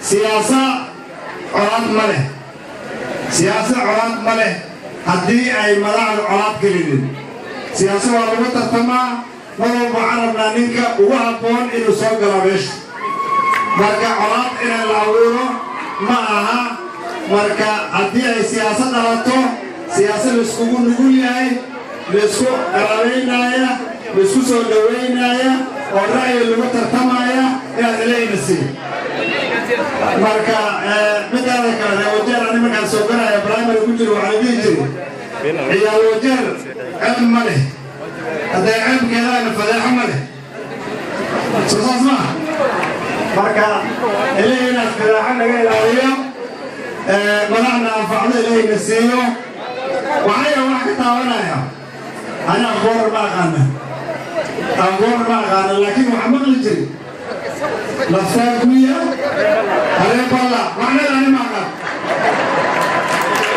Siyaasa colaad ma leh, siyaasa colaad ma leh haddii ay madaxda colaad gelinin. Siyaasa waa lagu tartamaa. Mar walba waxaan rabnaa ninka ugu habboon inuu soo galo meesha. Marka colaad inay la abuuro ma aha. Marka haddii ay siyaasad dhalato, siyaasad laiskugu nugul yahay, laisku qaraabaynaya, laisku soo dhowaynaya oo ra'yi lagu tartamaya inaad ilayna siin. Marka midaada kale, reer Wajeer, ani markaan soo galaya primary ku jiro, waxaa la dhihi jiray, "Ciyaal Wajeer ceeb ma leh, hadday ceeb keenaana fadeexo ma leh." Soo saas maaha? Marka Ilaahay inaad fadeexo naga ilaaliyo, madaxna anfacdo Ilaahayna siiyo. Waxaya wax ka taabanaya, ani Afboorar ma aqaana, Afboorar ma aqaana, laakiin waxaa maqli jiri "laftaa guya haree balla". Macneeda ani ma aqaan,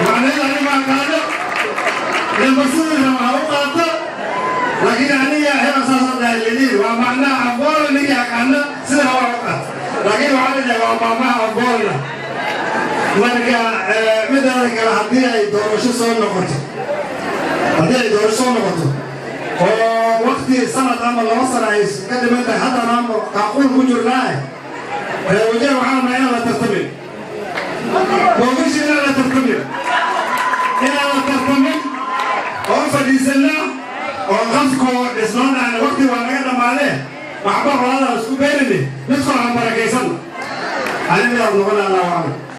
macneeda ani ma aqaano. Lambasidii raba ha u qaato, laakiin aniga hebel saasa dhahay lidii waa macnaha Afboorar. Ninkii aqaana sida waa u qaato, laakiin waxaa la dhahay waa maamaha Afboorna. Marka midaada kale, haddii ay doorasho soo noqoto, haddii ay doorasho soo noqoto oo wakti sanad ama 2 sano ay ka dhiman tahay, haddana ama qaaquul ku jirnaa, reer Wajeer waxaa rabnaa inaan la tartamin moogashi, inaan la tartamin, inaan la tartamin oo fadhiisanna oo qafkoo dhisnoo dhahna. Wakti waa naga dhammaadee, waxba colaada isku beerine, midkoo aan barakaysanna. Ani midaad noqon, Allahu aclam.